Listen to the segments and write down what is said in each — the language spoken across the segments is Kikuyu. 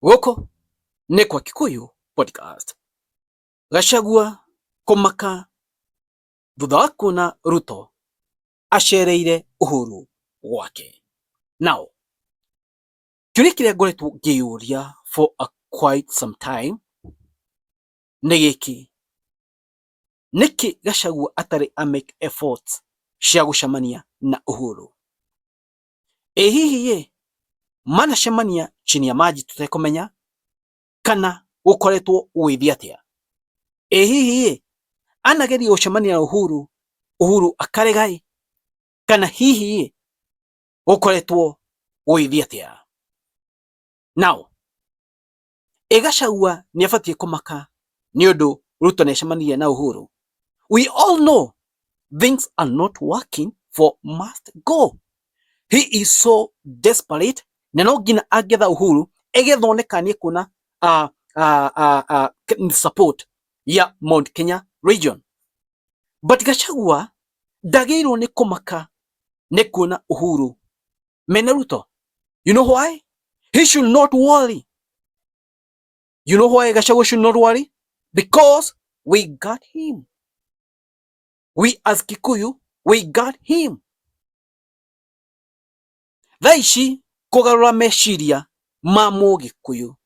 Gũkũ nĩ kwa Kikuyu Podcast. Gachagua kũmaka thutha wa kuona Ruto acereire Uhuru gwake. Now, kĩũria kĩrĩa ngoretwo ngĩyũria for a quite some time nĩ gĩkĩ: nĩkĩ Gachagua atarĩ a make efforts cia gũcemania na Uhuru? Ĩ hihi ĩ, manacemania chini ya maji tũtekũmenya kana gũkoretwo gũgĩthiĩ atĩa? Ĩ hihi ĩ, anageria gũcemania na Uhuru, Uhuru akarega ĩ, kana hihi ĩ, gũkoretwo gũgĩthiĩ atĩa? Now, ĩ Gachagua nĩ abatiĩ kũmaka nĩ ũndũ Ruto nĩ acemanirie na Uhuru? We all know things are not working for must go. He is so desperate na no nginya angetha Uhuru egetha one kana nĩ ekuona support ya Mount Kenya region. But Gachagua ndagĩrĩirwo nĩ kũmaka nĩ kuona Uhuru mena Ruto. You know why? He should not worry. You know why Gachagua should not worry? Because we got him. We as Kikuyu, we got him. Thaa ici kũgarũra meciria ma Mũgĩkũyũ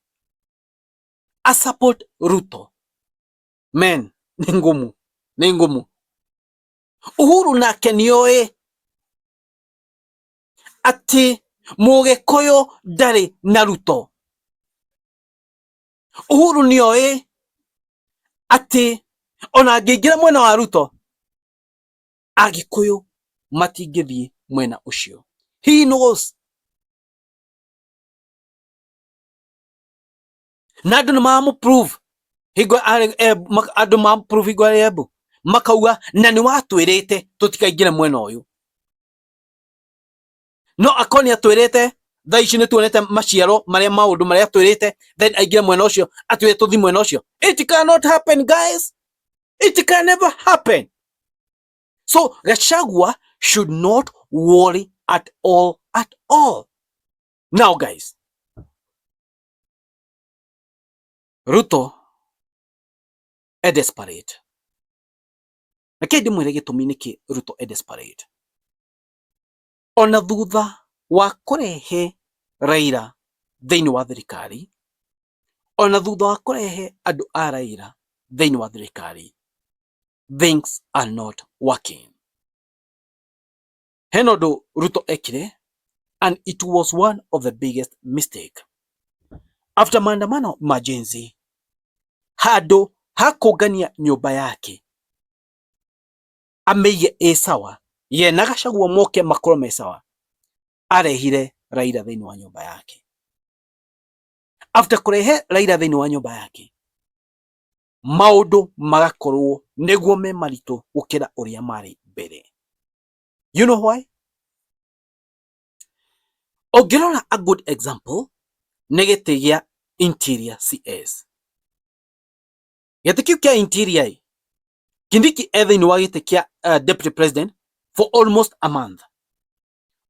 a support Ruto. Men, nĩ ngumu, nĩ ngumu. Uhuru nake nĩoĩ atĩ Mũgĩkũyũ ndarĩ na Ruto. Uhuru nĩoĩ atĩ ona angĩingĩra mwena wa Ruto, Agĩkũyũ matingĩthiĩ mwena ũcio. He knows. Na andũ nĩ maramũ prove hingo andũ maramũ prove hingo arĩ Embu makauga na nĩ watwĩrĩte tũtikaingĩre mwena ũyũ. No akorwo nĩ atwĩrĩte, thaa ici nĩ tuonete maciaro marĩa maũndũ marĩa atwĩrĩte, then aingĩre mwena ũcio atwĩre tũthi mwena ũcio. It cannot happen, guys. It can never happen. So Gachagua should not worry at all, at all. Now guys, Ruto e desperate. Reke ndĩmwĩre gĩtũmi nĩkĩ Ruto e desperate. Ona thutha wa kũrehe Raila thĩinĩ wa thirikari, ona thutha wa kũrehe andũ a Raila thĩinĩ wa thirikari, things are not working. Hena ũndũ Ruto ekire and it was one of the biggest mistake. After maandamano ma Gen Z, handũ ha kũngania nyũmba yake amĩige ĩ sawa, ye na Gachagua moke makorwo me sawa, arehire Raila thĩinĩ wa nyũmba yake. After kũrehe Raila thĩinĩ wa nyũmba yake, maũndũ magakorwo nĩguo me maritũ gũkĩra ũrĩa marĩ mbere. You know why? Ũngĩrora a good example nĩ gĩtĩ gĩa Interior CS. Gĩtĩ kĩu kĩa Interior ĩ, Kindiki e thĩinĩ wa gĩtĩ kĩa deputy president for almost a month.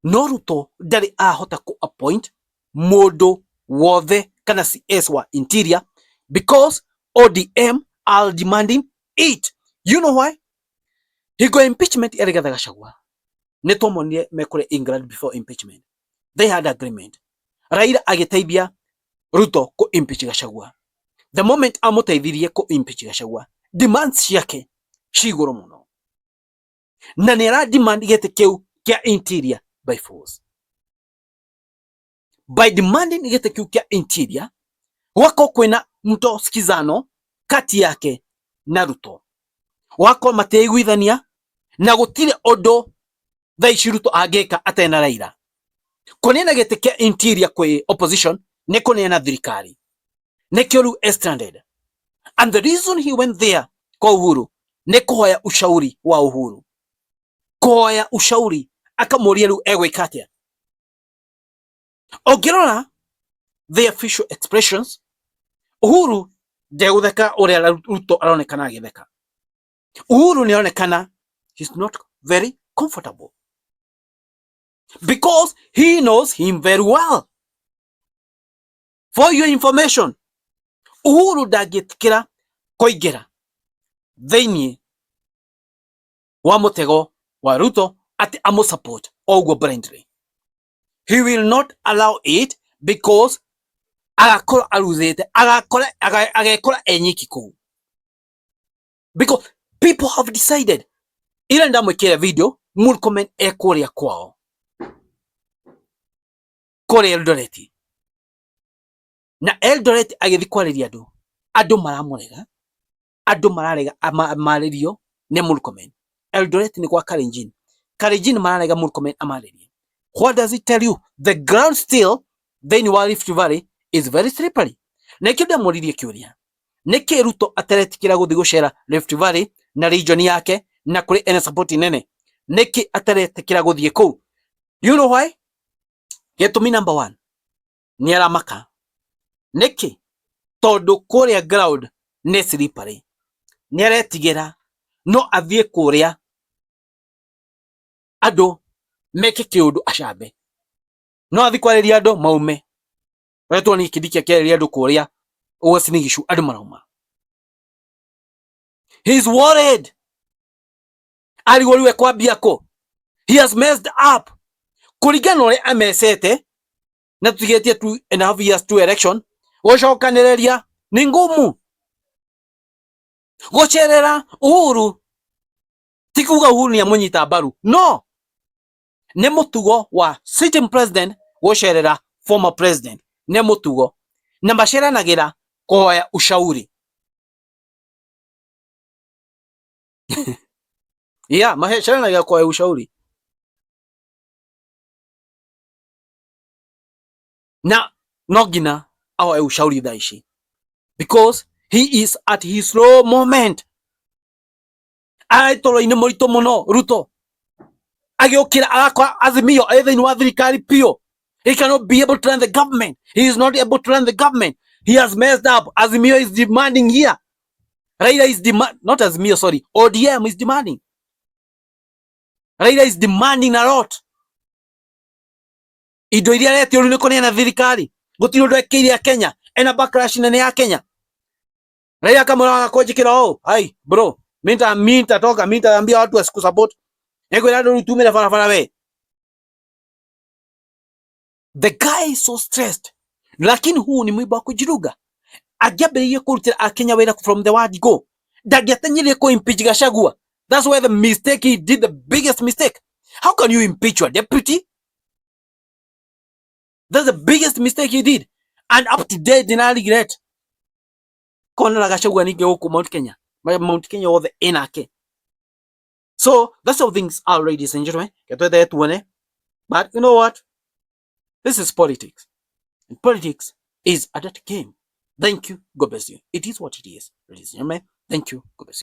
No Ruto ndarĩ ahota kũ appoint mũndũ wothe kana CS wa Interior because ODM are demanding it. You know why? Hingo ya impeachment ya Rigathi Gachagua nĩ twamonire me kũrĩa England before impeachment. They had agreement. Raila agĩteithia Ruto kũ impeach Gachagua. The moment amũteithirie kũ impeach Gachagua, demands ciake ci igũrũ mũno. Na nĩ ara demand gĩtĩ kĩu kĩa Interior by force. By demanding gĩtĩ kĩu kĩa Interior, gwakorwo kwĩna mtosikizano kati yake na Ruto. Gwakorwo matiiguithania na gũtirĩ ũndũ thaa ici Ruto angĩka atarĩ na Raila. Kũneana gĩtĩ kĩa Interior kwĩ opposition nĩ kũneana thirikari. Nĩkĩo rĩu e stranded. And the reason he went there kwa Uhuru nĩ kũhoya ushauri wa Uhuru. Kũhoya ushauri akamũria rĩu egwĩka atĩa. Ũngĩrora their facial expressions, Uhuru ndegũtheka ũrĩa Ruto aronekana agĩtheka. Uhuru nĩ aronekana he's not very comfortable because he knows him very well. For your information, Uhuru ndangĩtĩkĩra kũingĩra thĩinĩ wa mũtego wa Ruto atĩ amũ support o ũguo blindly. He will not allow it because agakorwo aruthĩte, agakora agekora enyiki kũu, because people have decided. Ira ndamwĩkĩra video Murkomen e kũrĩa kwao kũrĩa Eldoret, na Eldoret agĩthiĩ kwarĩria andũ, andũ maramũrega, andũ mararega marĩrio nĩ Murkomen. Eldoret nĩ gwa Kalenjin, Kalenjin mararega Murkomen amarĩrie. What does it tell you? The ground still thĩinĩ wa Rift Valley is very slippery. Na ikĩo ndamũririe kĩũria, nĩkĩ Ruto ataretĩkĩra gũthiĩ gũcera Rift Valley na region yake na kũrĩ ena support nene? Nĩkĩ ataretĩkĩra gũthiĩ kũu? You know why? Gĩtũmi number one, nĩ aramaka. Nĩkĩ? Tondũ kũrĩa ground nĩ slippery, nĩ aretigĩra no athiĩ kũrĩa andũ meke kĩũndũ acambe, no athiĩ kwarĩria andũ maume. Ũrĩa tuonire Kindiki akĩarĩria andũ kũrĩa Uasin Gishu, andũ marauma. He is worried, arigwo rĩu ekwambia kũ. He has messed up kũringana na ũrĩa amecete, na tũtigĩtie 2.5 years to election. Gũcokanĩrĩria nĩ ngumu. Gũcerera Uhuru ti kuga Uhuru nĩ amũnyita mbaru, no nĩ mũtugo wa sitting president gũcerera former president, nĩ mũtugo, na maceranagĩra kũhoya ushauri. Yeah, maceranagĩra kũhoya ushauri, na no nginya ahoe ushauri thaa ici because he is at his low moment. Arĩ toro-inĩ mũritũ mũno Ruto, agĩũkĩra agakora Azimio ĩ thĩinĩ wa thirikari biũ. He cannot be able to run the government. He is not able to run the government. He has messed up. Azimio is demanding here. Raila is demand, not Azimio, sorry, ODM is demanding. Raila is demanding a lot. Indo iria aretio rĩu nĩ kũneana thirikari, gũtirĩ ũndũ ekĩire Kenya, ena backlash nene ya Kenya. Raila akamwĩra kũnjĩkĩra ũũ, ai bro, mimi nitatoka, mimi nitaambia watu wasikusupport. Nĩngwĩra andũ rĩu tumĩre barabara we. The guy is so stressed. Lakini huu ni mwiba wa kujidunga. Angĩambĩrĩirie kũrutĩra Akenya wĩra from the word go, ndangĩatenyerire kũ impeach Gachagua. That's where the mistake he did, the biggest mistake. How can you impeach your deputy? That's the biggest mistake he did. And up to date, did regret. Kona Gachagua ningĩ gũkũ Mount Kenya. Mount Kenya othe ĩnake. So that's how things are, ladies and gentlemen. Ketwethe tuone. But you know what? This is politics. And politics is a dirty game. Thank you. God bless you. It is what it is, ladies and gentlemen. Thank you. God bless you.